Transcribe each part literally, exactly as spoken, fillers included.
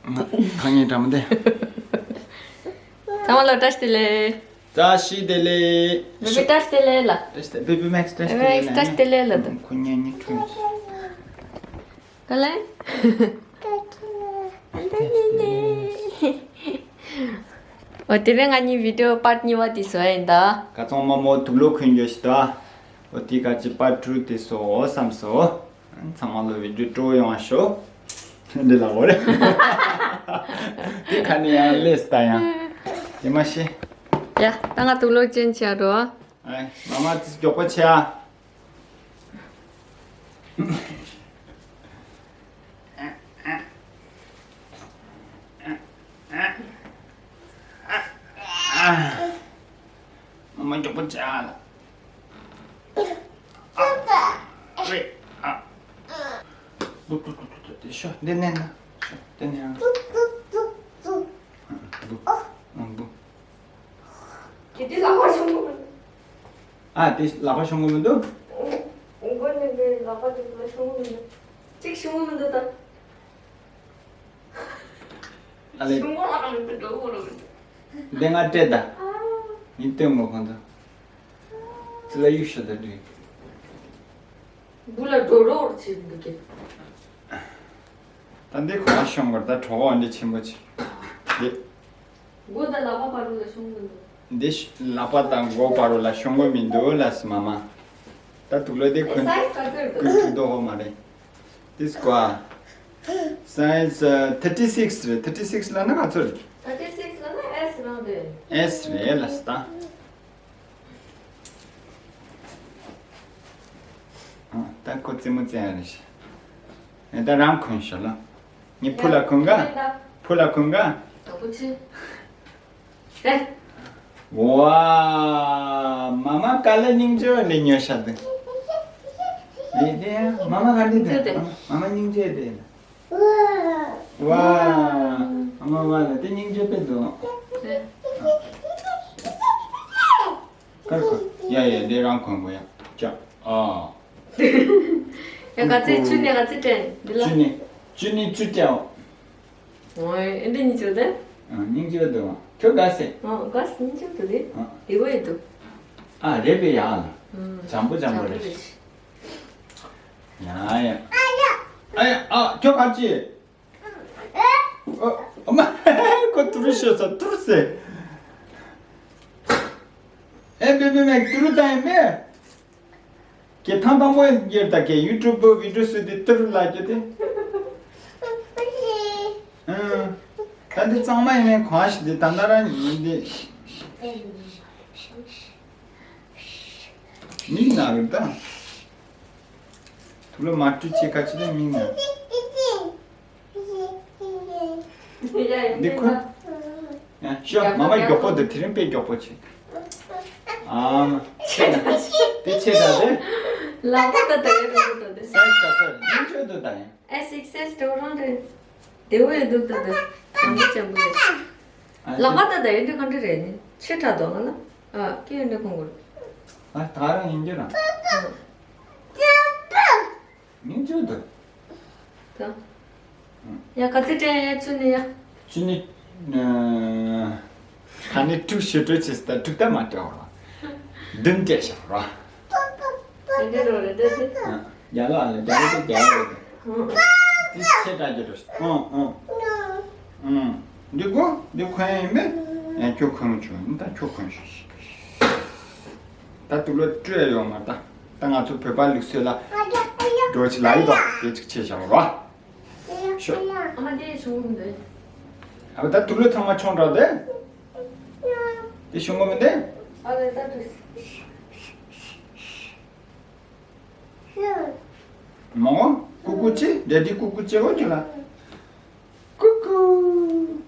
ཁ་ངན་འདྲ་མི་འདུག་ཚང་མ་ལ་བཀྲ་ཤིས་བདེ་ལེགས། བཀྲ་ཤིས་བདེ་ལེགས། བེ་བི་བཀྲ་ཤིས་བདེ་ལེགས་ལ། བཀྲ་ཤིས་བདེ་ལེགས། བེ་བི་མེག་སི་བཀྲ་ཤིས་བདེ་ལེགས་ལ། བེ་བི་མེག་སི་བཀྲ་ཤིས་བདེ་ལེགས་ལ་དང་། ཁོ་གཉིས་གཉིས་ཁྲུས། ག་ལེ། འོ་དེ་རིང་ང་གཉིས་བི་ཌི་ཡོ་པཱར་ཊི་གཉིས་པ་དེ་བཟོ་ཡ་ཡིན་ད། ཁ་ཚང་མ་མོ་དུག་ལོག་གོན་རྒྱུ་ཞིག་ད། འོ་དེ་ག་ཅི་པཱར་ཊི་ཊུ་དེ་བཟོ་བསམ་སོང་། ཚང་མ་ལོ་བི་ཌི་ཡོ་སྤྲོ་ཡོང་བ་ཤོག་འདི་ལ་འོ་རེད། དེ་ཁ་ནས་ཡང་ལས་ད་ཡང་། དེ་མ་ཤེས། ཡ་ད་ང་དུག་ལོག་ཅན་ཆགས་འགྲོ། ཨེ། མ་མ་དེ་མགྱོགས་པོ་བྱས་ཨ། མ་མ་མགྱོགས་པོ་བྱས་ཨ་ལ། ཨ། རེད་ཨ། ལུ་ལུ་ལུ་ལུ་ལུ། དེ་ཤོ་འདི་ནས་ན། ཤོ་འདི་ནས་ན། ལུ། ཨ་ལུ། དེ་དེ་ལག་པ་ཤོང་གི་མི་འདུག་ཨ་དེ་ལག་པ་ཤོང་གི་མི་འདུག་འོ་འགོ་ནས་འདི་ལག་པ་དེ་ལ་ཤོང་གི་མི་འདུག་གཅིག་ཤོང་གི་མི་འདུག་ད། ཨ་ལེ། ཤོང་གི་ལག་པ་མི་འདུག་འགྲོ་གི་རེད། འདི་ང་སྤྲད་ད། ཨ། ཡིན་སྟོན་མོ་གང་ད། ཙི་ལ་ཡུག་ཤ་ད་འདྲི། འབུ་ལ་འགྲོ་རོགས་བྱེད་འདུག་གི། ད་འདི་གོང་ཤོང་གར་ད་གྲོགས་འདི་ཆེན་པོ་ཆེ། འདི། མགོ་དང་ལག་པ་བར་དུ་ལ་ཤོང་གི་འདུག་འདི་ལག་པ་དང་མགོ་བར་དུ་ལ་ཤོང་གི་མི་འདུག་ལ་སི་མ་མ། ད་དུག་ལོག་འདི་གོན། སའི་ཛི་ག་ཚོད་རེད། གོན་ཐུབ་དོ་ཧོ་མ་རེད། འདི་སི་ཀོ་ཨ། སའི་ཛི་ཨ་ཐར་ཊི་སིག་སི་རེད། ཐར་ཊི་སིག་སི་ལ་ན་ག་ཚོད་རེད། ཐར་ཊི་སིག་སི་ལ་ན་ཨེས་རང་རེད། ཨེས་རེད་ལ་སི་ད། ཨ། ད་ཁོ་རྩེད་མོ་རྩེ་ཡ་རེད་ཤག་ཨེ་ད་རང་གོན་ཤོག་ལ། ངས་ཕུ་ལ་གོན་ག་ཕུ་ལ་གོན་ག་དགའ་པོ་ཆེ། ཨེ། ཝ། མ་མ་ག་ལེ་སྙིང་རྗེ་ལེ་ཉོ་ཤག་དེ། ཨེ་དེ་ཡ་མ་མ་ག་འདི་དེ། མ་མ་སྙིང་རྗེ་དེ། ཝ། ཨ་མ་བ་ལ་དེ་སྙིང་རྗེ་དཔེ་འདུག་ཀར་ཀོ། ཡ་ཡ་དེ་རང་གོན་དགོས་ཡ། ཅག་ཨ། ཡ་ག་ཚོད་བཅུ་ནས་ག་ཚོད་སྤྲད་འདི་ལ། བཅུ་ནས། བཅུ་ནས་བཅུ་སྤྲད་འོ། ཨོ་ཨེ་འདྲ་སྙིང་རྗེ་དེ། ཨ་སྙིང་རྗེ་འདུག་ཁྱོད་དགའ་སེ། ཨོ་དགའ་སེ་སྙིང་རྗེ་འདུག་དེ། ཨ་དེ་བས་འདུག་ཨ་རེད་པས་ཡ་ལ། ཨུམ། འཇམ་པོ་འཇམ་པོ་རེད། ཡ་ཡ། ཨ་ཡ་ཨ་ཁྱོད་ག་ཅི། ཨ་མ། ཁོ་ཏུ་རུ་ཤོད་ས་ཏུ་རུ་སེ། ཨེ་བེ་བེ་མེག་ཏུ་རུ་ད་ཡིན་པས། ཀྱེ་ཐང་དང་པོ་ཡིན་རྒྱུ་ད་ཀྱེ་ཡུ་ཊུབ་བི་ཌིའོ་སུ་དེ་ཏུ་རུ་ལ་རྒྱུ་དེ། ཨ། ད་འདི་གཙང་མ་ཡིན་མིན་གང་ཞིག་འདི་ད་ལྟ་རང་ཡིན་འདི། མིག་ན་རུ་ད། དུག་ལོག་མ་བཀྲུས་ཅི་ག་ཅི་ལས་མིག་ན། འདི་ཁོ། ཡ་ཤོ་མ་མ་མགྱོགས་པོ་འདི་དེ་རིང་དཔེ་མགྱོགས་པོ་ཆེ། ཨ་མ། ཆེ་ན། དེ་ཆེ་ད་དེ། ལག་པ་ད་ད་ཡོད་རེད་ད་དེ། སའི་ཛི་ག་ཚོད་སྙིང་རྗེ་འདུག་ད་ཡིན། ཨེ་སིག་སེ་སི་འགྲོ་རང་རེད། དེ་བས་འདུག་ད་དེ། ཅམ་པོ་ཅམ་པོ་རེད། ཨ་ལག་པ་ད་ད་ཡོད་འདི་ག་འདྲ་རེད་ནི། ཆེ་དྲགས་འདུག་ང་ལ། ཨ་སྐད་ཡོད་འདི་ཁོང་གོ། ཨ་ད་རང་ཡིན་རྒྱུ་རང་། སྙིང་རྗེ་འདུག་ད། ཡ་ག་ཚོད་སྤྲད་ཡ་བཅུ་ནི་ཡ། བཅུ་ནི། ཨ་ནི་དྲུག་ཞུ་སྤྲོད་བྱེད་ས་དྲུག་ད་མ་སྤྲད་རོགས། བདུན་སྤྲད་ཤག་རོགས། དེ་འདྲ་རོགས་རེད་དེ་དེ། ཡ་ལ་ཨ་ལ་རྒྱ་རེད་དེ་རྒྱ་རེད་དེ། དེ་ཆེ་དྲགས་རྒྱུ་རོགས། ཨོ་ཨོ། ཨང་། འདི་གོ་འདི་གོན་ཡ་ཡིན་པས། ཡང་ཁྱོད་གོན་རུ་ཆུག་ད་ཁྱོད་གོན་ཤོག་ད་དུག་ལོག་བཀྲུས་ཡ་ཡོད་མ་ད། ད་ང་ཚོ་བོད་པ་ལུགས་སྲོལ་ལ་འགྲོ་ཆི་ལ་ཡི་དོ་དེ་ཅིག་ཆེ་བཞག་རོ། ཤོ། ཨ་མ་དེ་ཤོང་གི་མི་འདུག་ཨ་ད་དུག་ལོག་ཚང་མ་ཆོང་འགྲོ་དེ། དེ་ཤོང་གི་མི་འདུག་ཨ་ལེ་ད་དུ། མོ། ཀུ་ཀུ་ཅི། ཌེ་ཌི་ཀུ་ཀུ་ཅི་འོ་ཁྱོད་ལ། ཀུ་ཀུ།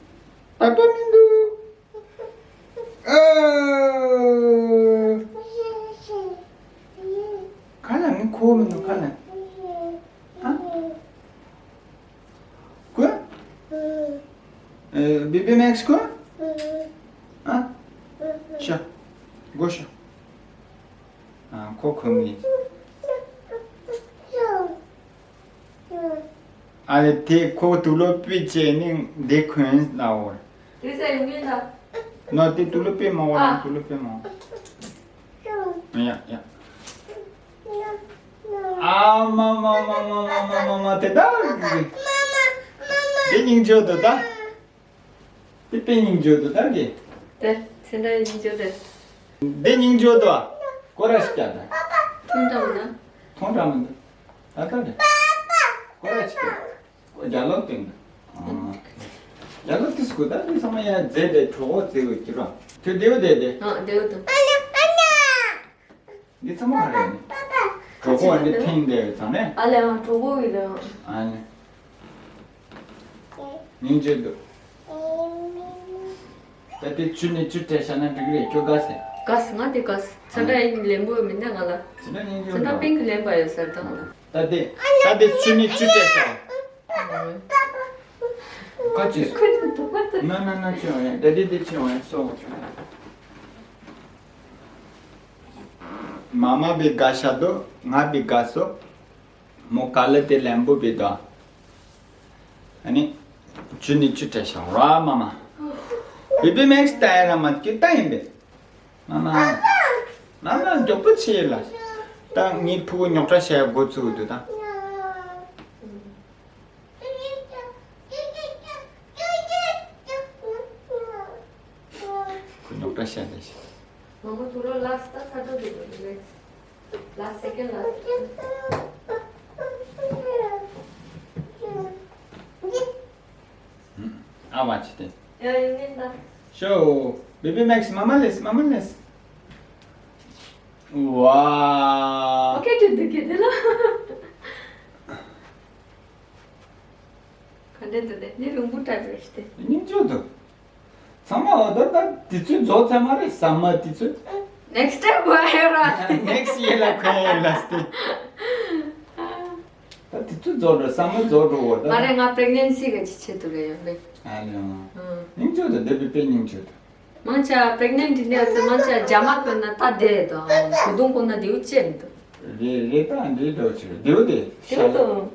པ་པ་མི་འདུག་ཨ། ཁ་ལ་ངས་ཁོ་མི་འདུག་ཁ་ལ། ཨ། ཀུ། ཨེ། བེ་བི་མེག་སི་ཀུ། ཨ། ཤ། གོ་ཤ། ཨ། ཁོ་ཁོ་མི། ཨ་ལེ་དེ་ཁོ་དུག་ལོག་པི་ཅེ་ནི་འདི་ཁོན་ལ་འོ། དེ་ས་ཡོང་ངེས་ལ། ནོ་དེ་དུག་ལོག་པི་མ་འོ་ཨ། དུག་ལོག་པི་མ་འོ། ཡ་ཡ། ཨ་མ་མ་མ་དེ་ད། དེ་སྙིང་རྗེ་འདུག་ད། དེ་དཔེ་སྙིང་རྗེ་འདུག་ད་དེ། དེ་ཚེ་འདྲ་སྙིང་རྗེ་དེ། དེ་སྙིང་རྗེ་འདུག་སྐོར་ར་ཞིག་རྒྱབ་ད། ཐུང་ཀྲང་ན། ཐུང་ཀྲང་མི་འདུག་ད་ད་རེད། སྐོར་ར་ཞིག་རྒྱབ། རྒྱབ་ལོག་སྟེང་ན། རྒྱབ་ལོག་དེ་སྐུ་ད་དེ་ཚང་མ་ཡང་རྫས་དེ་གྲོགས་པོ་རྫས་འོས་ཀྱི་ར། དེ་བདེ་བོ་དེ་དེ། ཨ་བདེ་བོ་འདུག་འདི་ཚང་མ་རེད་ནི། གྲོགས་པོ་འདི་ཐེངས་འདི་ཚང་ནས། ཨ་ལས་ཨང་གྲོགས་པོ་གི་རེད། ཨ་ནི། སྙིང་རྗེ་འདུག་ད་དེ་ཆུ་ནི་ཆུ་སྤྲད་བཞག་ན་འགྲིག་རེད་ཁྱོད་དགའ་སེ། དགའ་སེ་ང་དེ་དགའ་སེ་ཚ་འདྲ་ཡིན་ལེན་པོ་མི་འདུག་ང་ལ། ཚ་འདྲ་སྙིང་རྗེ་ཚ་འདྲ་འདུག་པིང་གི་ལེན་པ་ཡོད་ཟེར་ད་ང་ལ། ད་དེ་ད་དེ་ཆུ་ནི་ཆུ་སྤྲད་བཞག་ཁ་ཅིག་ཁོས་ད་དུ་ཁ་ད། ན་ན་ན་ཆུ་ཡོང་ཡ་ད་དེ་དེ་ཆུ་ཡོང་ཡ་སོ། མ་མ་བི་དགའ་ཤ་དོ་ང་བི་དགའ་སོ། མོ་ག་ལ་དེ་ལན་པོ་བི་དོ། ཨ་ནི། ཆུ་ནི་ཆུ་སྤྲད་ཤག་ར་མ་མ། བི་བི་མེག་སི་ལྟ་ཡ་ར་མ་ཁྱོད་ལྟ་ཡིན་པས། མ་མ། མ་མ་མགྱོགས་པོ་ཆེ་ལ། ད་ངའི་ཕྲུ་གུ་རྙོག་དྲ་བཤད་འགོ་ཚུགས་འདུག་ད། ཁོ་རྙོག་དྲ་བཤད་བསྡད་ཤག་མང་པོ་ཐུག་རོགས་ལགས་ད་ཚ་དྲོད་འདུག་རེད། ལགས་སེ་ཀེན་ལགས། ཨ་མ་ཅི་སྟེ། ཡ་ཡིན་ངེས་ད། ཤོ། བེ་བི་མེག་སི་མ་མ་ལེས་མ་མ་ལེས། ཝ། ཨོ་ཁེ་ཏུ་འདུག་གི་དེ་ལ། ག་འདྲ་འདུག་དེ་ནི་རུང་བུ་ཏྲ་བེ་སྟེ། སྙིང་རྗེ་འདུག་ཚང་མ་འོ་ད་ད་དེ་ཚོའི་རྫོགས་ཚར་མ་རེད་ཟ་མ་དེ་ཚོས། ནེག་སི་ཊེབ་གོ་ཧེ་ར། ནེག་སི་ཊེབ་ཡེ་ལ་ཁོ་ཡེ་ལ་སྟེ། ད་དེ་ཚོ་རྫོགས་འགྲོ་བསམ་བློ་རྫོགས་འགྲོ་བོ་ད། མ་རེད་ང་པྲེག་ནེན་སི་གི་ཆེད་དུ་རེད་ཡོད་མེད། ཨ་ལེ་ཨང་། སྙིང་རྗེ་དང་བདེ་བའི་དཔེ་སྙིང་རྗེ་དང་། མང་ཆེ་པྲེག་ནེན་སི་འདི་ནས་ཚེ་མང་ཆེ་རྒྱ་མ་གོན་ན་ད་བདེ་དང་གོས་ཐུང་གོན་ན་བདེ་བོ་ཅན་དུ། རེད་རེད་ད་འདི་འགྲོ་ཆེ་བདེ་བོ་དེ་བདེ་བོ་དང་།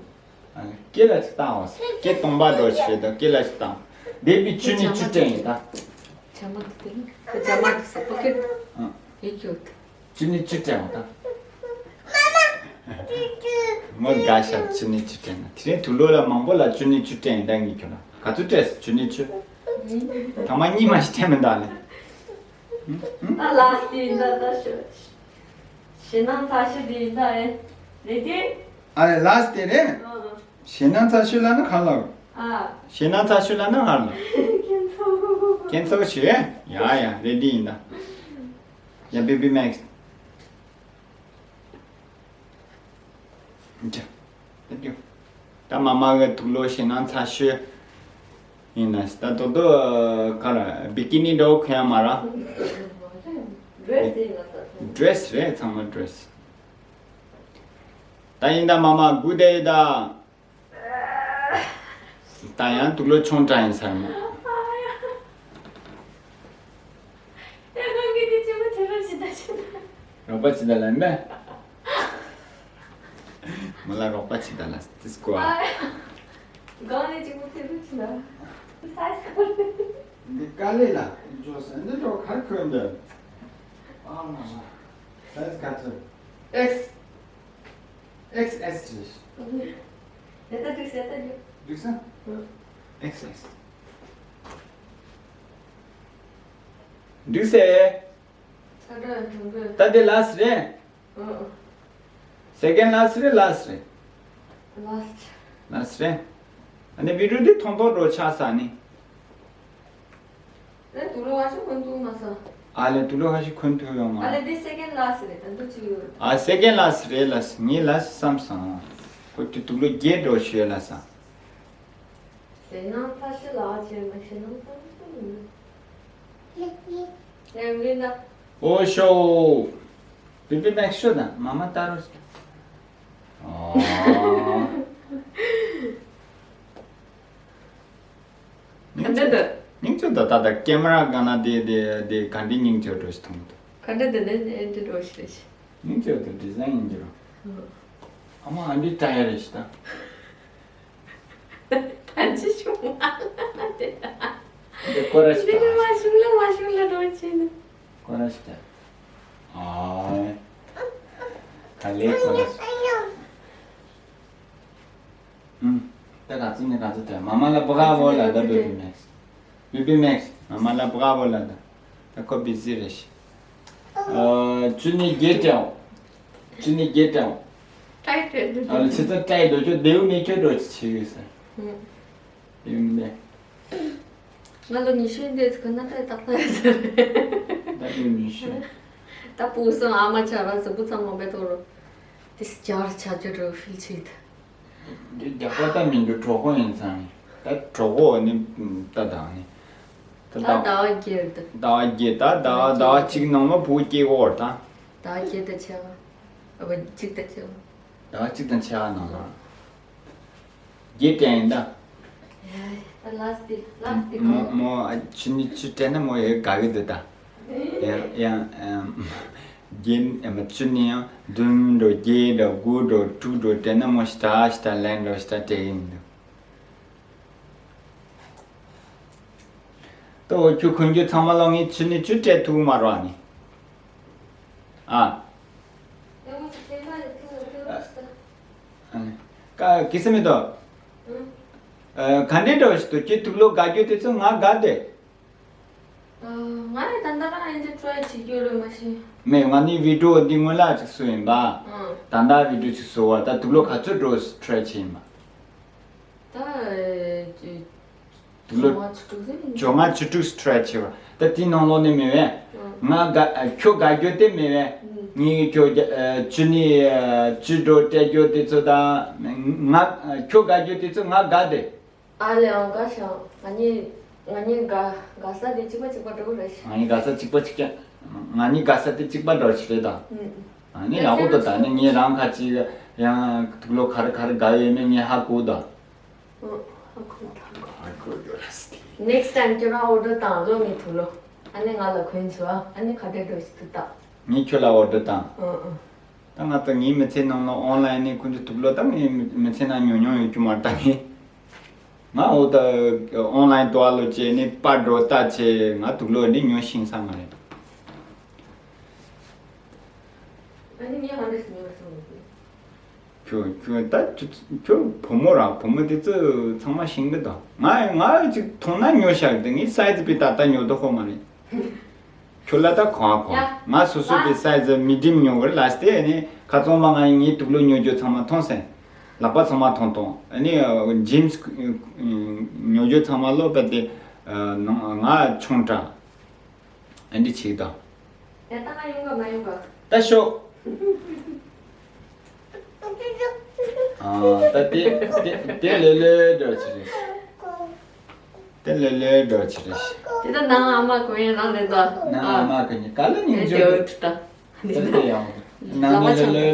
ཨ་ལེ་སྐེ་ལ་ཅིག་བཏང་བ་སྐེ་སྟོང་པ་འགྲོ་ཆེ་དང་སྐེ་ལ་ཅིག་བཏང་། བདེ་བའི་ཆུ་ནི་ཆུ་སྤྲད་ཡིན་ད། རྒྱ་མ་དེ་དེ་རྒྱ་མ་དེ་ས་པོ་ཀེ་ཨ་ཡེ་ཁྱོད། ཅི་ནི་ཅི་སྤྲད་འོང་ད། མོ་དགའ་ཤག་ཅི་ནི་ཅི་སྤྲད་ན་དེ་རིང་དུག་ལོག་ལ་མང་པོ་ལ་ཅི་ནི་ཅི་སྤྲད་ཡིན་ད་ངས་ཁྱོད་ལ་ག་ཚོད་སྤྲད་སོང་ཅི་ནི་ཅི། ཐ་མ་གཉིས་མ་ཞིག་སྤྲད་མི་འདུག་ཨ་ལེ། ཨ་ལགས་དེ་ཡིན་ད་ད་ཞུ། ཞེད་སྣང་ཚ་ཤོས་དེ་ཡིན་ད་ཨེ། རེད་དེ། ཨ་ལེ་ལགས་དེ་རེད། ཨ་ཨ། ཞེད་སྣང་ཚ་ཤོས་ལབ་ན་ག་ལ། ཨ། ཞེད་སྣང་ཚ་ཤོས་ལབ་ན་ག་ལ། ཁྱེད་ཚོ། ཁྱེད་ཚོ་ཞུ། ཡ་ཡ་རེད་དེ་ཡིན་ད། ཡ་བེ་བི་མེག་སི། ད་མ་མ་གི་དུག་ལོག་ཞེད་སྣང་ཚ་ཤོས་ཡིན་ན་ད་དོ་དོ་ག་ར་བི་ཀི་ནི་འདྲ་བོ་གོན་ཡ་མ་ར། ཌི་རེ་སི་རེད་ཚང་མ་ཌི་རེ་སི། ད་ཡིན་ད་མ་མ་སྒུག་བསྡད་ཡིན་ད། ད་ཡང་དུག་ལོག་ཆུང་དྲགས་ཡིན་ས་རེད་མོ། ཡ་ཁོང་གིས་དེ་ཆེན་པོ་དེ་རོགས་ཅི་ད་ཆི་ད། རོགས་པ་ཅི་ད་ལན་མེ། མོ་ལ་རོགས་པ་ཅི་ད་ལ་ཏིས་ཀོ་ཨ། གང་ནས་ཆེན་པོ་དེ་རོགས་ཅི་ད། སའི་ཛི་ག་རེ། འདི་དཀའ་ལས་ལ་འཇོག་ཟེར་འདི་འགྲོ་གར་ཁོས་འདི། ཨ་མ་མ། སའི་ཛི་ག་ཚོད། ཨེག་སི། ཨེག་སི་ཨེག་སི་རེད། ཡ་ད་འགྲིག་ཟེར་ད་འགྲིག་འགྲིག་ས། ཨེག་སི་ཨེག་སི། འགྲིག་ཟེར། ཚ་དྲོད་ཐོན་དགོས། ད་དེ་ལ་སི་རེད། ཨ་ཨ། སེ་ཀེན་ལ་སི་རེད་ལ་སི་རེད། ལ་སི། ལ་སི་རེད། ཨ་ནི་བི་ཌིའོ་འདི་ཐོང་ཐོང་འགྲོ་ཆགས་ས་ནི། ཨེ་དུག་ལོག་ཁ་ཤས་གོན་ཐུབ་མ་སོང་། ཨ་ལེ་དུག་ལོག་ཁ་ཤས་གོན་ཐུབ་ཡོང་ང་། ཨ་ལེ་འདི་སེ་ཀེན་ལ་སི་རེད་ད་འདུག་ཅིག་ཡོད། ཨ་སེ་ཀེན་ལ་སི་རེད་ལ་སི་ངས་ལ་སི་བསམ་སོང་། ཁོ་དེ་དུག་ལོག་བརྒྱད་འགྲོ་ཤོད་ལ་ས། ཞེད་སྣང་ཚ་ཤོས་ལ་བྱས་ན་ཞེད་སྣང་ཚ་ཤོས་མིན། ངས་འདི་ན། ཨོ་ཤོ། བི་བི་མེག་སི་ཤོ་དང་མ་མ་ཏཱ་རོ་ཤོ། ཨོ། ག་འདྲ་འདུག་སྙིང་རྗེ་ད་ད་ད་ཀེ་མ་ར་ག་ན་དེ་དེ་དེ་ག་འདྲའི་སྙིང་རྗེ་འགྲོ་ཞིག་མཐོང་འདུག་ག་འདྲ་འདུག་ནི་ཨེ་འདྲ་འགྲོ་ཞིག་རེད་ཤི། སྙིང་རྗེ་ད་ཌི་ཛའིན་ཡིན་གྱི་རོ། ཨ་མ་ཨ་འདྲའི་ཏྲ་ཡ་རེད་ཤི་ད། འདི་ཀོ་ར་ཤི་ཏ། འདི་ནི་མ་ཤུང་ལ་མ་ཤུང་ལ་འགྲོ་ཆེ་ནི། ཀོ་ར་ཤི་ཏ། ཨ། ག་ལེ་ཀོ་ར་ཤི། ཨུམ། ད་ག་ཚོད་ནི་ག་ཚོད་དེ་མ་མ་ལ་བ་ག་བོ་ལ་ད་བེ་བི་མེག་སི། བེ་བི་མེག་སི་མ་མ་ལ་བ་ག་བོ་ལ་ད། ད་ཁོ་བི་ཟི་རེད་ཤི། ཨ། བཅུ་གཉིས་བརྒྱད་དྲའོ། བཅུ་གཉིས་བརྒྱད་དྲའོ། ཏྲའི་ཏྲའི་འདུག་ཨ་ལ་ཆི་ཚ་ཏྲའི་འདུག་ཁྱོད་དེའུ་མེ་ཁྱོད་འགྲོ་ཆི་ཆི་ཡོད་ཟེར། ཨུམ། ཡིན་པས། ང་ལོ་ཉི་ཤུ་ཡིན་དུས་ཁོ་ན་ཏྲའི་ཏག་ཏག་ཡོད་ཟེར། ད་ལོ་ཉི་ཤུ། ད་སྤུ་གུ་གསུམ་ཨ་མ་ཆགས་ར་གཟུགས་པོ་ཚང་མ་བེད་ཐོག་རུ། དེ་སི་ཇར་ཆ་ཅོ་རུ་ཧྥིལ་ཆི་ད། འདི་རྒྱག་པ་ལྟ་མི་འདུག་གྲོད་ཁོག་ཡིན་ཙང་ནི། ད་གྲོད་ཁོག་ནི་ལྟ་དང་ནི། ད་ད་ཟླ་བ་བརྒྱད་རེད་ད། ཟླ་བ་བརྒྱད་ད་ཟླ་བ་ཟླ་བ་གཅིག་ནང་ལ་བུ་སྐྱེ་གོ་ར་ད། ཟླ་བ་བརྒྱད་དང་ཕྱེད་ཀ་ཨ་བ་གཅིག་དང་ཕྱེད་ཀ་ཟླ་བ་གཅིག་དང་ཕྱེད་ཀ་ནང་ལ། བརྒྱད་དྲན་ཡིན་ད། ཡ་ད་ལ་སི་ཏི་ལ་སི་ཏི་མོ་གོ་མོ་ཨ་ཆུ་ནི་ཆུ་དྲན་ན་མོ་ཡོད་དགའ་གི་འདུག་ད། ཡང་ཡང་ཨམ། རྒྱན་ཨ་མ་བཅུ་ནི་ཡང་བདུན་འགྲོ་བརྒྱད་འགྲོ་དགུ་འགྲོ་དྲུག་འགྲོ་དྲན་ན་མོ་ཤི་ཏ་ཤི་ཏ་ལན་འགྲོ་ཤི་ཏ་སྤྲད་ཡིན་འདུག་ད་འོ་ཁྱོད་གོན་རྒྱུ་ཚང་མ་ལོ་ངས་བཅུ་ནི་བཅུ་སྤྲད་ཐུབ་མ་རོགས་ནི། ཨ། ཨ་ནི། ཀ་གི་སེ་མི་དོ། ཨ། ག་འདྲེ་འགྲོ་ཤི་དོ་ཁྱོད་དུག་ལོག་དགའ་རྒྱུ་དེ་ཚོ་ང་དགའ་དེ། ང་ཡི་ད་ལྟ་རང་ཨེ་འདྲ་ཊྲའི་བྱེད་རྒྱུ་རེད་མ་གཞི། མེད་ང་ནི་བི་ཌིའོ་འདི་སྔོན་ལ་ཅིག་བཟོས་ཡིན་པ། ཨང་། ད་ལྟ་བི་ཌིའོ་ཅིག་བཟོ་བ་ད་དུག་ལོག་ག་ཚོད་འགྲོ་ཊྲའི་བྱས་ཡིན་པ། ད་དུག་ལོག་བཅོ་ལྔ་བཅུ་དྲུག་ཙམ་ཡིན། བཅོ་ལྔ་བཅུ་དྲུག་ཊྲའི་བྱས་པ་ད་དེའི་ནང་ལོགས་ནས་མེད་པས། ང་དགའ་ཁྱོད་དགའ་རྒྱུ་དེ་མེད་པས། ངས་ཁྱོད་བཅུ་ནི་བཅུ་འགྲོ་སྤྲད་རྒྱུ་དེ་ཚོ་ད་ང་ཁྱོད་དགའ་རྒྱུ་དེ་ཚོ་ང་དགའ་དེ། ཨ་ལེ་ཨང་དགའ་ཤག་ང་གཉིས་ང་གཉིས་དགའ་དགའ་ས་དེ་གཅིག་པ་གཅིག་པ་འགྲོ་རེད། ང་གཉིས་དགའ་ས་གཅིག་པ་གཅིག་རྐྱང་། ང་གཉིས་དགའ་ས་དེ་གཅིག་པ་འགྲོ་ཞིག་རེད་ད། ཨ་ནི་ཡག་པོ་འདུག་ད་ནི་ངས་རང་ཁ་ཅིག་ཡང་དུག་ལོག་ག་རེ་ག་རེ་དགའ་ཡོད་མེད་ངས་ཧ་གོ་ད། ཧ་གོ་ད་ཧ་གོ་ཡོད་ར་སི་ཏི། ནེག་སི་ཊའིམ་ཁྱོད་རང་ཨོ་ཌར་བཏང་ལོ་ངས་དུག་ལོག་ཨ་ནི་ང་ལ་གོན་བྱོས་ཨ་ནི་ག་འདྲ་འགྲོ་ཞིག་འདུག་ད། ངས་ཁྱོད་ལ་ཨོ་ཌར་བཏང་། ཨ་ཨ། ད་ང་ད་ངའི་མི་ཚེ་ནང་ལ་ཨོན་ལ་ཡིན་ནས་ཁོང་ཚོ་དུག་ལོག་ད་ངའི་མི་ཚེ་ནང་ཉོ་མྱོང་ཡོད་རྒྱུ་མ་རེད་ད་ངས། ང་འོ་ད་ཨོན་ལ་ཡིན་དུ་ཨ་ལོ་བྱས་ནས་པར་འགྲོ་ལྟ་བྱས་ང་དུག་ལོག་འདི་ཉོ་ཤེས་ས་མ་རེད། ཨ་ནི་ངས་ཧ་འདྲ་ཞིག་ཉོ་སོང་། ཁྱོད་ཁྱོད་ད་ཁྱོད་ཁྱོད་བུ་མོ་ར་བུ་མོ་དེ་ཚོ་ཚང་མ་ཤིང་གི་དང་ང་ང་ཅིག་མཐོང་ན་ཉོ་བཞག་དེ་ངའི་སའི་ཛི་པི་ད་ལྟ་ཉོ་དོ་ཧོ་མ་རེད། ཁྱོད་ལ་ད་གང་གང་ཡ། ང་སོ་སོ་གི་ཨ། སའི་ཛི་མི་ཌི་ཡམ་ཉོ་གི་རེད་ལ་སྟེ་ཨ་ནི་ཁ་ཚང་མ་ང་ངའི་དུག་ལོག་ཉོ་རྒྱུ་ཚང་མ་མཐོང་སེ། ལག་པ་ཚང་མ་མཐོང་མཐོང་ཨ་ནི་ཇིན་སི་ཉོ་རྒྱུ་ཚང་མ་ལོ་པ་དེ་ང་ཆུང་དྲགས། ཨ་འདི་ཆིག་དང་། ཡ་ད་ང་ཡོང་ག་མ་ཡོང་ག་ད་ཤོག་ཨ་ད་དེ་དེ་དེ་ལེ་ལེ་འདྲ་ཆི་རེད། དེ་ལེ་ལེ་འདྲ་ཆི་རེད། དེ་ད་ནང་ཨ་མ་གོན་ཡ་རང་རེད་ད། ནང་ཨ་མ་གོན་ཡ་ག་ལ་སྙིང་རྗེ་འདུག་ད་དེ་ཡང་ནང་ལེ་ལེ་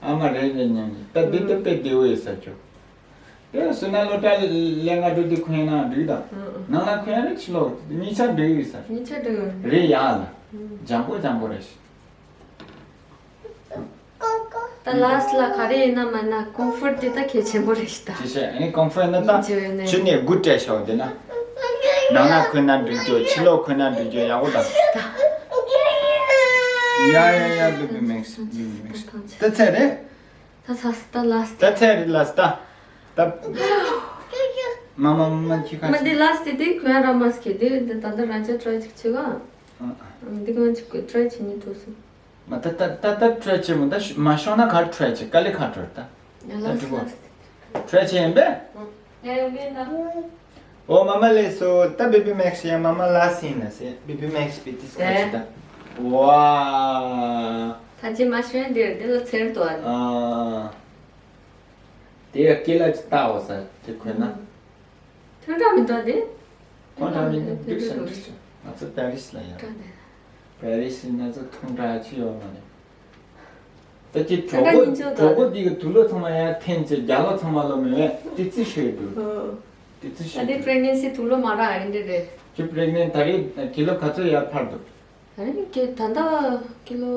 ཨ་མ་རེད་ལེ་སྙིང་རྗེ་ད་དེ་ད་དཔེ་བདེ་བོ་ཡོད་ས་ཆོ། དེ་སོ་ན་ལོ་ཏྲ་ལས་ང་འགྲོ་དུས་གོན་ན་འགྲིག་དང་། ནང་ལ་གོན་རེད་ཕྱི་ལོགས་གཉིས་ཆ་འགྲིག་ཡོད་ས། གཉིས་ཆ་འགྲིག་ཡོད། རེད་ཡ་ལ། ལྗང་པོ་ལྗང་པོ་རེད། ད་ལཱསི་ལ་ག་རེ་ཡིན་ན་མིན་ན་ཀོམ་ཕོར་ཊི་དེ་ད་གལ་ཆེན་པོ་རེད་ཤི་ད། ཅི་བྱས་ཨ་ནི་ཀོམ་ཕོར་ཊི་ན་ད་ཆུ་ནས་དགུ་སྤྲད་ཤོག་དེ་ན། ནང་ལ་གོན་ན་འགྲིག་རྒྱུ་ཕྱི་ལོགས་གོན་ན་འགྲིག་རྒྱུ་ཡག་པོ་དང་། ཡ་ཡ་ཡ་ལུ་བི་མེག་སི་ལུ་བི་མེག་སི་ད་ཚད་རེད། ད་ཚ་སི་ད་ལ་སི་ད་ད་ཚད་རེད་ལ་སི་ད། ད། མ་མ་མ་མ་ཁྱི་ཁ་མ་འདི་ལ་སི་དེ་གོན་ར་མ་སི་ཁེ་དེ་འདི་ད་ད་རང་ཅག་ཊྲའི་ཅིག་བྱེད་ག་འདི་གང་ཅིག་ཊྲའི་བྱེད་ཉིད་འགྲོ་སོང་། མ་ད་ད་ད་ད་ཊྲའི་བྱེད་མོ་ད་མ་ཤོང་ན་ག་ཊྲའི་བྱེད་ག་ལེ་ག་ཊྲའི་ད། ལ་སི་ད་ལ་སི་ཊྲའི་བྱེད་ཡིན་པས། ཡ་ཡོང་གི་ཡིན་ད། ཨོ་མ་མ་ལེ་སོ་ད་བི་བི་མེག་སི་ཡ་མ་མ་ལ་སི་ཡིན་ན་སེ་བི་བི་མེག་སི་བི་ཏིས་ཁ་ཅི་ད། ཝ། ད་ཅི་མ་ཤོན་འདིར་འདི་ལ་ཚེར་དོ་ཨ། ཨ། དེ་ཡ་སྐེ་ལ་ཅི་ལྟ་འོ་ས་དེ་ཁོས་ན། ཐོན་འདྲ་མི་འདུག་དེ། ཐོན་འདྲ་མི་འདུག་འདུག་ས་འདུག་ས་ང་ཚོ་པེ་རི་སི་ལ་ཡ། པེ་རི་སི་ང་ཚོ་ཐོན་འདྲ་ཅི་ཡོད་མ་རེད། ད་ཅི་གྲོགས་པོ་གྲོགས་པོ་འདི་གི་དུག་ལོག་ཚང་མ་ཡར་འཐེན་ཅེ་རྒྱ་ལོ་ཚང་མ་ལོ་མེད་བས་ཏི་ཙི་ཤོད་འདུག་ཏི་ཙི་ཤོད་འདུག་ད་དེ་པི་རེག་ནན་སི་དུག་ལོག་མ་རག་ཨེ་འདྲ་རེད། ཅི་པི་རེག་ནན་ད་རེས་ཀི་ལོ་ག་ཚོད་ཡར་འཕར་འདུག་ད་རེས་ཀྱི་ད་ལྟ་ཀི་ལོ་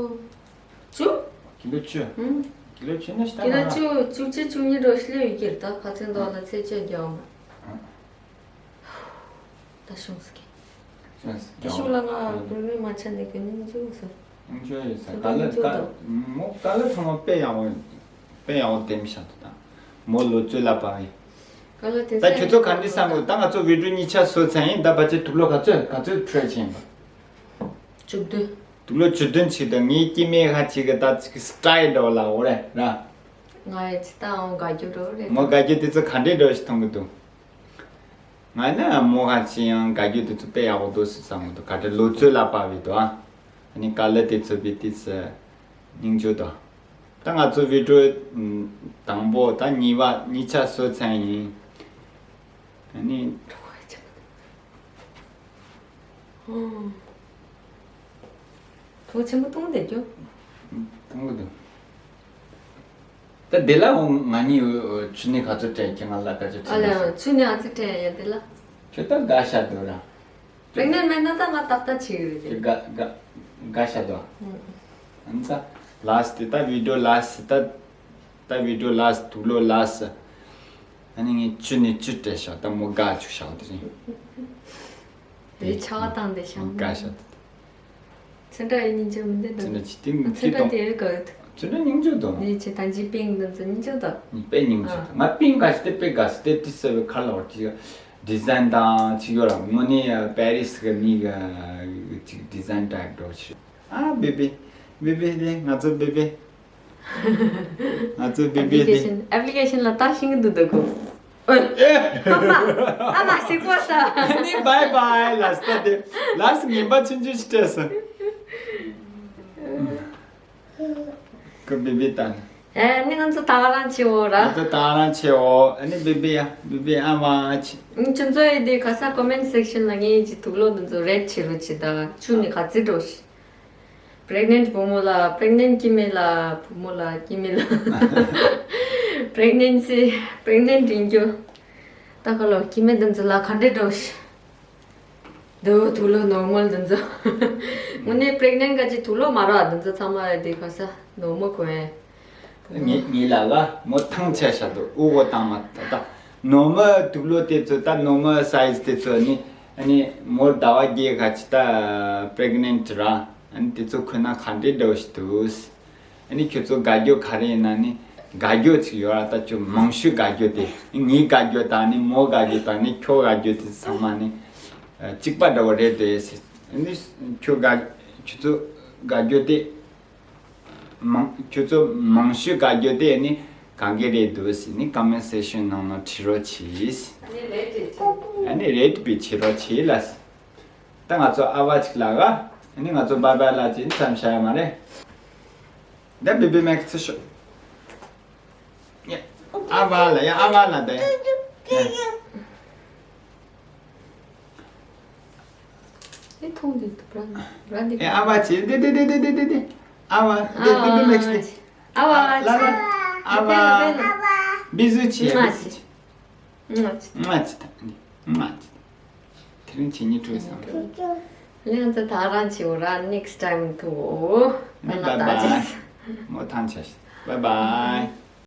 བཅུ། ཀི་ལོ་བཅུ། ཀི་ལོ་བཅུ་ནི་ཤི་ད་ཀི་ལོ་ང་བཅུ་བཅུ་གཅིག་བཅུ་གཉིས་འགྲོ་ཤི་ལེ་ཡོད་ཀྱི་རེད་ད་ཁ་ཚན་མདོག་ལ་ཚེས་བཅད་རྒྱག་འོང་། ད་ཤོང་ཟེར་གི། ཤོང་ཟེར། ད་ཤོང་ལ་ང་བོད་མི་མ་ཆ་ནས་གི་ནི་འཇུག་ཟེར། ཨང་ཅོ་ཡོད་ས། ད་ལ་ད་མོ་ད་ལ་ཚང་མ་དཔེ་ཡག་པོ་དཔེ་ཡག་པོ་འདེམས་བཞག་འདུག་ད་མོ་ལོ་ཚོད་ལ་བབས་ཡིན། ག་ལ་དེ་ད་ཁྱོད་ཚོ་ག་འདྲ་བསམ་གི། ད་ང་ཚོ་བི་ཌིའོ་གཉིས་ཆ་བཟོས་ཚར་ཡིན། ད་ཕལ་ཆེར་དུག་ལོག་ག་ཚོད་ག་ཚོད་འཕྲོད་ཕྱིན་པ། བཅུ་བདུན། དུག་ལོག་བཅུ་བདུན་ཅིག་དང་ངའི་སྐྱེ་དམན་ཁ་ཅིག་གི་ད་ཅིག་སི་ཊའི་ལ་འོ་རེད་ར། ང་ཡི་ཅི་ད་འོང་དགའ་རྒྱུ་རོ་རེད། མོ་དགའ་རྒྱུ་དེ་ཚོ་ག་འདྲའི་འགྲོ་ཞིག་མཐོང་གི་འདུག་ང་ནི་མོ་ཧ་ཅི་ཡང་དགའ་རྒྱུ་དེ་ཚོ་དཔེ་ཡག་པོ་འདུག་ཟེར་བསམ་གི་འདུག་ག་དེ་ལོ་ཚོད་ལ་བབས་པའི་འདུག་ཨ་ནི་ཀ་ལར་དེ་ཚོ་བི་ཏི་སི་སྙིང་རྗེ་འདུག་ད་ང་ཚོ་བི་ཌིའོ་དང་པོ་ད་གཉིས་པ་གཉིས་ཆ་བཟོས་ཚར་ཡིན། ཨ་ནི། ཐོག་ཆེན་པོ་གཏོང་བསྡད་རྒྱུ། གཏོང་གི་འདུག་ད་དེ་ལ་འོ་ང་གཉིས་འོ་ཆུ་ནི་ག་ཚོད་སྤྲད་ཁྱེད་ང་ལ་ག་ཚོད་ཨ་ལས་ཆུ་ནི་ཨ་ཙི་སྤྲད་ཡ་དེ་ལ། ཁྱོད་ད་དགའ་ཤ་འདུག་ར། པྲེག་ནེན་མེད་ན་ད་ང་ཏག་ཏག་བྱེད་ཡོད་རེད། དགའ་དགའ་དགའ་ཤ་འདུག་ཨ་ནི་ད་ལ་སི་ཊི་དེ་ད་བི་ཌིའོ་ལ་སི་ཊི་ད་ད་བི་ཌིའོ་ལ་སི་ཊི་དུག་ལོག་ལ་སི་ཊི། ཨ་ནི་ངས་ཆུ་ནི་ཆུ་སྤྲད་ཤག་ད་མོ་དགའ་བཅུག་ཤག་དེ་རིང་། དེ་ཆར་པ་བཏང་བསྡད་ཤག་དགའ་ཤག་ཚེ་འདྲ་ཡི་སྙིང་རྗེ་མི་འདུག་ཚེ་འདྲ་ཅི་སྟེང་ཚེ་འདྲ་དེ་ཡོད་ག་ཡོད། ཚེ་འདྲ་སྙིང་རྗེ་དང་། ངས་ཆེ་ཐང་ཅིག་པིང་འདི་ཚོ་སྙིང་རྗེ་དང་། ངས་དཔེ་སྙིང་རྗེ་དང་། ང་པིང་དགའ་ཤག་དེ་དཔེ་དགའ་ཤག་དེ་ཏི་སེ་བའི་ཁ་ལ་བར་གྱི་ཌི་ཛའིན་དང་ཅིག་ཡོད་ར། དངོས་གནས་པེ་རི་སི་གི་མི་གི་ཅིག་ཌི་ཛའིན་ཊའིབ་འདྲ་བོ་ཞིག་ཨ་བེ་བེ། བེ་བེ་དེ་ང་ཚོ་བེ་བེ། ང་ཚོ་བེ་བེ་དེ། ཨེབ་ལི་ཀེ་ཤན་ཨེབ་ལི་ཀེ་ཤན་ལ་ལྟ་ཤེས་ཀྱི་འདུག་ད་ཁོ། ཨོ། ཨ་མ་ཤི་ཀོ་ས། ནི་བའི་བའི་ལ་སི་ཊི་དེ་ལ་སི་ངན་པ་ཆུང་ཆུང་ཞིག་སྤྲད་སོང་། ཁོ་བེ་བེ་ད། ཨེ་ནི་ང་ཚོ་ད་ག་རང་བྱེད་འོ་ར། ང་ཚོ་ད་ག་རང་བྱེད་འོ། ཨ་ནི་བེ་བེ་ཡ་བེ་བེ་ཨ་མ་ཆི། ཁྱོད་ཚོ་ཡི་དེ་ག་ས་ཀོ་མེན་སེག་ཤན་ལ་ངའི་ཅི་དུག་ལོག་འདི་ཚོ་རེ་ཊི་བྱེད་རོགས་བྱེད་ད། ཆུ་ནི་ག་ཚོད་འགྲོ་ཤི། པྲེག་ནེན་ཊི་བུ་མོ་ལ། པྲེག་ནེན་ཊི་སྐྱེ་དམན་ལ། བུ་མོ་ལ་སྐྱེ་དམན་ལ། པྲེག་ནེན་སི། པྲེག་ནེན་ཊི་ཡིན་རྒྱུ། ད་ག་ལོ་སྐྱེ་དམན་འདི་ཚོ་ལ་ག་འདྲས་འགྲོ་ཤི། འདི་དུག་ལོག་ནོར་མལ་འདི་ཚོ། དངོས་གནས་པྲེག་ནེན་ཊི་ག་ཅིག་དུག་ལོག་མ་རག་འདི་ཚོ་ཚང་མ་དེ་ག་ས་ནོར་མལ་གོ་ཡ། ངེད་ངེད་ལ་ག་མོ་ཐང་ཆད་ཤག་འདུག་དབུ་གོ་བཏང་མ་ད་ད། ནོར་མལ་དུག་ལོག་དེ་ཚོ་ད་ནོར་མལ་སའི་ཛི་དེ་ཚོ་ནི་ཨ་ནི་མོ་ཟླ་བ་བརྒྱད་ག་ཅིག་ད་པྲེག་ནེན་ཊི་ར། ཨ་ནི་དེ་ཚོ་ཁོ་ན་ག་འདྲས་འདྲ་བོ་ཞིག་འདུག་ཨ་ནི་ཁྱོད་ཚོ་དགའ་རྒྱུ་ག་རེ་ཡིན་ན་ནི་དགའ་རྒྱུ་ཅིག་ཡོད་ར། ད་ཁྱོད་མང་ཤོས་དགའ་རྒྱུ་དེ་ངའི་དགའ་རྒྱུ་དང་ནི་མོ་དགའ་རྒྱུ་དང་ནི་ཁྱོད་དགའ་རྒྱུ་དེ་ཚང་མ་ནི་གཅིག་པ་འདྲ་བོ་རེད་དེ། ཨ་ནི་ཁྱོད་དགའ་ཁྱོད་ཚོ་དགའ་རྒྱུ་དེ། མང་ཁྱོད་ཚོ་མང་ཤོས་དགའ་རྒྱུ་དེ་ནི་གང་གི་རེད་འདུག་ཟེར་ནི་ཀོ་མེན་སེག་ཤན་ནང་ན་བྲིས་རོགས་གྱིས། ཨ་ནི་རེ་ཊི་བྱེད། ཨ་ནི་རེ་ཊི་བྱེད་བྱེད་རོགས་གྱིས་ལ། ད་ང་ཚོ་ཨ་བ་ཅིག་ལ་ག་ཨ་ནི་ང་ཚོ་བའི་བའི་ལ་ཅིག་མཚམས་བཞག་ཡ་མ་རེད། ད་བི་བི་མེག་ཚི་ཤོ། ཨ་བ་ལ་ཡ་ཨ་བ་ལ་ད་ཡ། དེ་མཐོང་དུས་བྲ་བྲ་འདི། ཨེ་ཨ་བ་ཅི་དེ་དེ་དེ་དེ་དེ་དེ་དེ། ཨ་བ་དེ་དེ་དེ་མེག་སི་དེ། ཨ་བ་ལ་ལ། ཨ་བ། བི་ཟུ་ཅི་ང་ཅི། ང་ཅི། ང་ཅི་ད་ནི་ང་ཅི། དེ་རིང་ཁྱེད་གཉིས་བྲོས་སམ། ལན་ཚ་ད་རང་ཅི་འོ་ར་ནེག་སི་ཊའིམ་ཐུག་འོ། ནི་བའི་བའི། མོ་ཐང་ཆད་ཤི། བའི་བའི།